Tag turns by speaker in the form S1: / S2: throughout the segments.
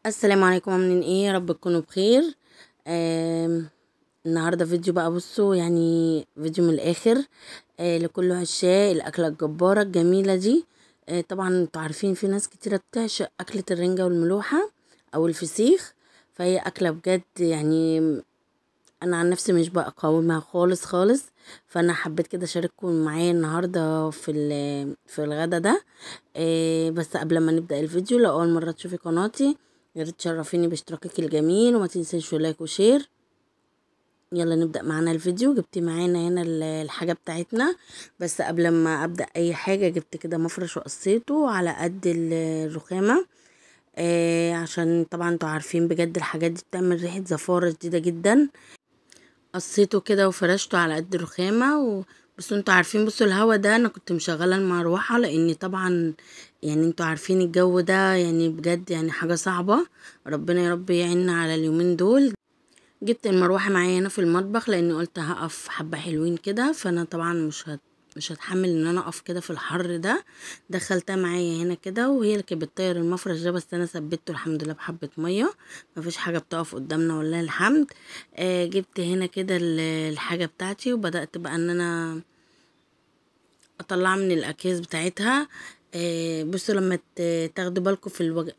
S1: السلام عليكم، عاملين ايه؟ يا رب تكونوا بخير. النهارده فيديو بقى، بصوا يعني فيديو من الاخر لكل عشاق الاكلة الجبارة الجميلة دي. طبعا انتوا عارفين في ناس كتيرة بتعشق اكله الرنجه والملوحه او الفسيخ، فهي اكله بجد يعني انا عن نفسي مش بقاومها خالص خالص. فانا حبيت كده اشارككم معايا النهارده في الغدا ده. بس قبل ما نبدا الفيديو، لو اول مرة تشوفي قناتي يا ريت تشرفيني باشتراكك الجميل وما تنسيش like و share. يلا نبدا معانا الفيديو. جبت معانا هنا الحاجة بتاعتنا، بس قبل ما ابدا اي حاجة جبت كده مفرش وقصيته على قد الرخامه، عشان طبعا انتوا عارفين بجد الحاجات دي بتعمل ريحه زفاره شديدة جدا. قصيته كده وفرشته على قد الرخامه. بس انتوا عارفين، بصوا الهوا ده انا كنت مشغله المروحة، لان طبعا يعني انتوا عارفين الجو ده يعني بجد يعني حاجة صعبة، ربنا يا رب يعيننا على اليومين دول. جبت المروحة معايا هنا في المطبخ لاني قلت هقف حبه حلوين كده، فانا طبعا مش هتحمل ان انا اقف كده في الحر ده. دخلتها معايا هنا كده، وهي اللي كانت بتطير المفرش ده، بس انا ثبته الحمد لله بحبه مية، مفيش حاجة بتقف قدامنا والله الحمد. جبت هنا كده الحاجة بتاعتي، وبدات بقى ان انا اطلعها من الاكياس بتاعتها. بصوا لما تاخدوا بالكم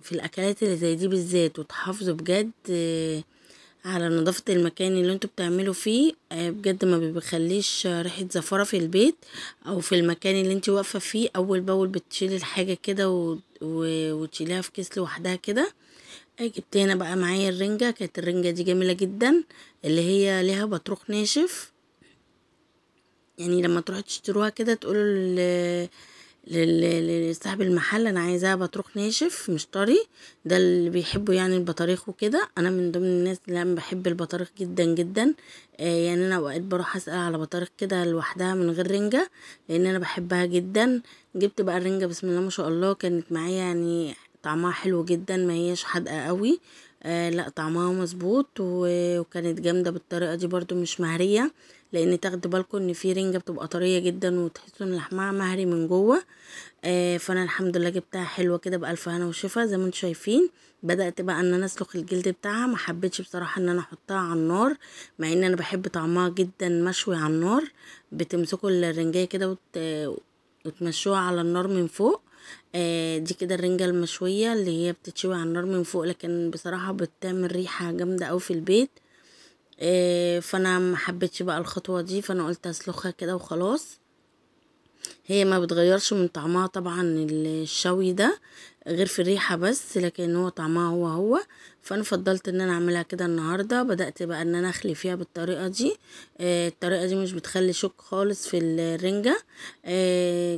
S1: في الاكلات اللي زي دي بالذات، وتحافظوا بجد على نظافة المكان اللي انتوا بتعملوا فيه، بجد ما بيخليش ريحة زفارة في البيت او في المكان اللي انت واقفة فيه. اول باول بتشيلي الحاجة كده وتشيليها في كيس لوحدها كده. جبت هنا بقى معايا الرنجة، كانت الرنجة دي جميلة جدا، اللي هي ليها بطروخ ناشف، يعني لما تروحوا تشتروها كده تقولوا لصاحب المحل انا عايزاها بطروخ ناشف مش طري، ده اللي بيحبوا يعني البطاريخ وكده. انا من ضمن الناس اللي انا بحب البطاريخ جدا جدا، يعني انا اوقات بروح اسال على بطاريخ كده لوحدها من غير رنجه لان انا بحبها جدا. جبت بقى الرنجه بسم الله ما شاء الله، كانت معايا يعني طعمها حلو جدا، ما هيش حادقه قوي، لا طعمها مظبوط وكانت جامدة بالطريقة دي برضو، مش مهريه، لان تاخدوا بالكم ان في رنجه بتبقى طرية جدا وتحسوا ان لحمها مهري من جوه. فانا الحمد لله جبتها حلوة كده بالف هنا وشفا زي ما انتم شايفين. بدات بقى ان انا اسلخ الجلد بتاعها، ما حبيتش بصراحة ان انا احطها على النار، مع ان انا بحب طعمها جدا مشوي على النار. بتمسكوا الرنجايه كده وتمشوها على النار من فوق، دي كده الرنجة المشوية اللي هي بتتشوي على النار من فوق، لكن بصراحة بتعمل ريحة جامدة اوي في البيت. فانا ما حبيتش بقى الخطوة دي، فانا قلت اسلخها كده وخلاص. هي ما بتغيرش من طعمها طبعا الشوي ده غير في الريحة بس، لكن هو طعمها هو هو. فانا فضلت ان انا اعملها كده النهاردة. بدأت بقى ان انا اخلي فيها بالطريقة دي. الطريقة دي مش بتخلي شوك خالص في الرنجة.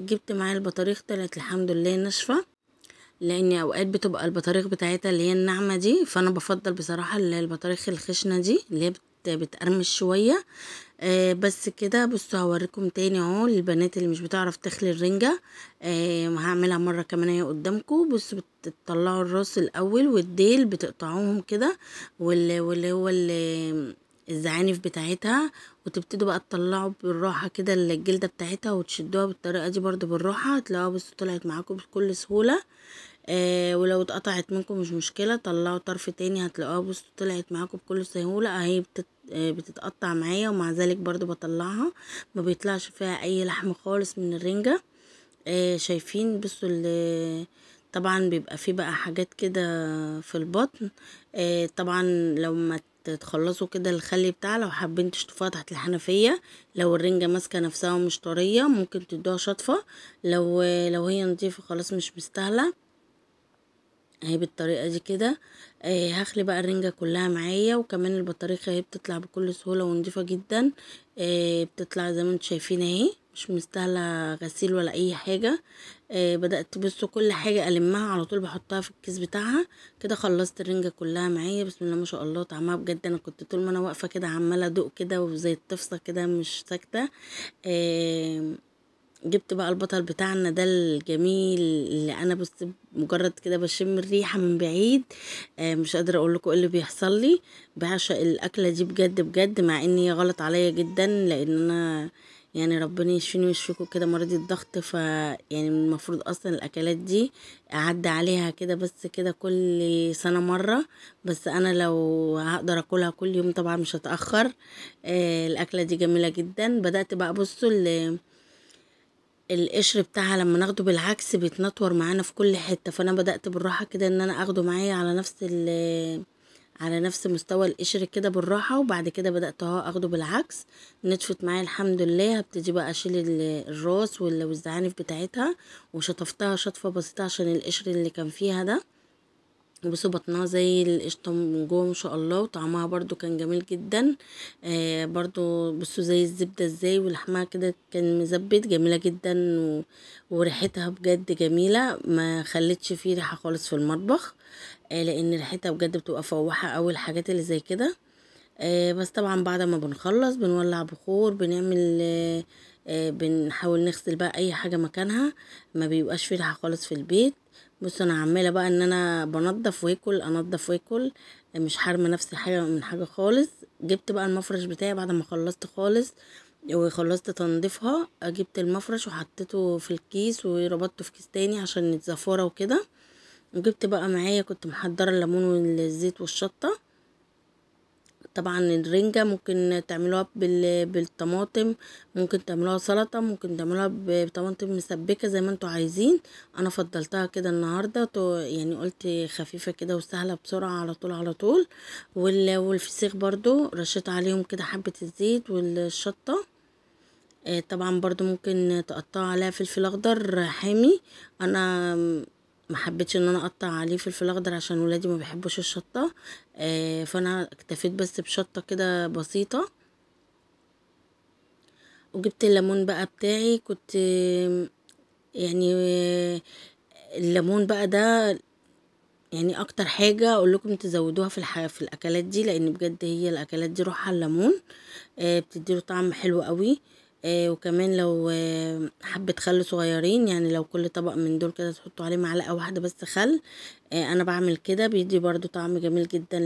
S1: جبت معايا البطاريخ، طلعت الحمد لله ناشفة، لان اوقات بتبقى البطاريخ بتاعتها اللي هي الناعمة دي، فانا بفضل بصراحة البطاريخ الخشنة دي اللي هي بتقرمش شوية. بس كده. بصوا هوريكم تاني اهو للبنات اللي مش بتعرف تخلي الرنجة، هعملها مرة كمان اهي قدامكم. بصوا بتطلعوا الراس الاول والديل بتقطعوهم كده، واللي هو الزعانف بتاعتها، وتبتدوا بقى تطلعوا بالراحة كده الجلدة بتاعتها وتشدوها بالطريقة دي برضو بالراحة، هتلاقوها بصوا طلعت معاكم بكل سهولة. ولو اتقطعت منكم مش مشكلة، طلعوا طرف تاني هتلاقوها بصوا طلعت معاكم بكل سهولة اهي، بتتقطع معايا، ومع ذلك برضو بطلعها ما بيطلعش فيها اي لحم خالص من الرنجة. شايفين؟ بصوا طبعا بيبقى فيه بقى حاجات كده في البطن. طبعا لو ما تخلصوا كده الخلي بتاع، لو حابين تشطفوها تحت الحنفية، لو الرنجة ماسكة نفسها ومش طرية ممكن تدوها شطفة، لو هي نضيفة خلاص مش مستاهلة اهي بالطريقة دي كده. هخلي بقى الرنجه كلها معايا، وكمان البطاريخ اهي بتطلع بكل سهولة ونضيفه جدا، بتطلع زي ما انتم شايفين اهي، مش مستاهلة غسيل ولا اي حاجة. بدات بصوا كل حاجة المها على طول بحطها في الكيس بتاعها كده. خلصت الرنجه كلها معايا بسم الله ما شاء الله، طعمها بجد انا كنت طول ما انا واقفة كده عماله ادوق كده وزي الطفصه كده مش ساكته. جبت بقى البطل بتاعنا ده الجميل اللي انا بس مجرد كده بشم الريحة من بعيد، مش قادرة اقول لكم ايه اللي بيحصل لي. بعشق الاكلة دي بجد بجد، مع ان هي غلط عليا جدا، لان انا يعني ربنا يشفيني ويشفيكم كده مريض الضغط. ف يعني المفروض اصلا الاكلات دي اعدي عليها كده بس كده كل سنة مرة، بس انا لو هقدر اكلها كل يوم طبعا مش هتاخر. الاكلة دي جميلة جدا. بدات بقى بصوا القشر بتاعها لما ناخده بالعكس بيتنطور معانا في كل حتة، فانا بدات بالراحة كده ان انا اخده معايا على نفس مستوى القشر كده بالراحة، وبعد كده بدات اهو اخده بالعكس، نطفت معايا الحمد لله. هبتدي بقى اشيل الراس والزعانف بتاعتها، وشطفتها شطفه بسيطة عشان القشر اللي كان فيها ده. بصوا بطنها زي القشطه من جوه ما شاء الله، وطعمها برضو كان جميل جدا. برضو بصوا زي الزبدة ازاي، ولحمها كده كان مزبد، جميلة جدا، وريحتها بجد جميلة، ما خلتش فيه ريحه خالص في المطبخ، لان ريحتها بجد بتبقى فواحه قوي الحاجات اللي زي كده. بس طبعا بعد ما بنخلص بنولع بخور، بنعمل بنحاول نغسل بقى اي حاجة مكانها، ما بيبقاش فيه ريحه خالص في البيت. بصوا انا عماله بقى ان انا بنضف واكل، انضف واكل، مش حارمه نفسي حاجة من حاجة خالص. جبت بقى المفرش بتاعي بعد ما خلصت خالص وخلصت تنظيفها، جبت المفرش وحطيته في الكيس وربطته في كيس تاني عشان الزفاره وكده. وجبت بقى معايا كنت محضرة الليمون والزيت والشطه. طبعا الرنجة ممكن تعملوها بالطماطم، ممكن تعملوها سلطة، ممكن تعملوها بطماطم مسبكة زي ما انتوا عايزين. انا فضلتها كده النهاردة، يعني قلت خفيفة كده وسهلة بسرعة على طول على طول. والفسيخ برضو رشيت عليهم كده حبة الزيت والشطة. طبعا برضو ممكن تقطعوا عليها فلفل اخضر حامي، انا ما حبيتش ان انا اقطع عليه فلفل اخضر عشان ولادي ما بيحبوش الشطه، فانا اكتفيت بس بشطه كده بسيطة. وجبت الليمون بقى بتاعي، كنت يعني الليمون بقى ده يعني اكتر حاجة اقول لكم تزودوها في الاكلات دي، لان بجد هي الاكلات دي روحها الليمون، بتديله طعم حلو قوي. وكمان لو حبة خل صغيرين، يعني لو كل طبق من دول كده تحطوا عليه معلقة واحدة بس خل، انا بعمل كده بيدي برضو طعم جميل جدا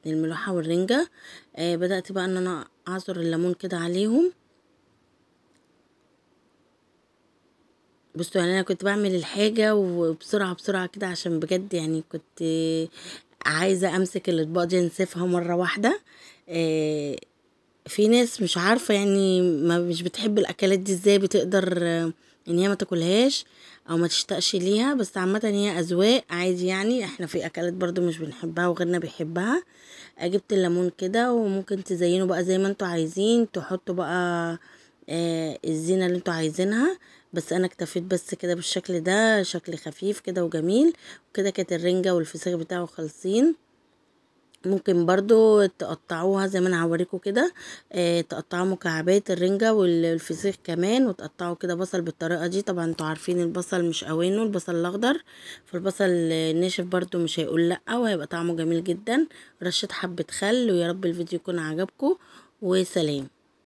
S1: للملوحة والرنجة. بدأت بقى ان انا اعصر الليمون كده عليهم. بصوا يعني انا كنت بعمل الحاجة وبسرعة بسرعة كده عشان بجد يعني كنت عايزة امسك الاطباق دي انسفها مرة واحدة. في ناس مش عارفة يعني ما مش بتحب الاكلات دي ازاي بتقدر ان هي ما تاكلهاش او ما تشتاقش ليها، بس عامة هي اذواق عادي، يعني احنا في اكلات برضو مش بنحبها وغيرنا بيحبها. جبت الليمون كده، وممكن تزينوا بقى زي ما انتوا عايزين، تحطوا بقى الزينة اللي انتوا عايزينها، بس انا اكتفيت بس كده بالشكل ده، شكل خفيف كده وجميل. وكده كانت الرنجة والفسيخ بتاعه خالصين. ممكن برضو تقطعوها زي ما انا هوريكم كده، تقطعوا مكعبات الرنجة والفسيخ كمان، وتقطعوا كده بصل بالطريقة دي. طبعا انتوا عارفين البصل مش اوانه، البصل الاخضر، فالبصل الناشف برضو مش هيقول لا، وهيبقى طعمه جميل جدا. رشة حبة خل، ويا رب الفيديو يكون عجبكم، وسلام.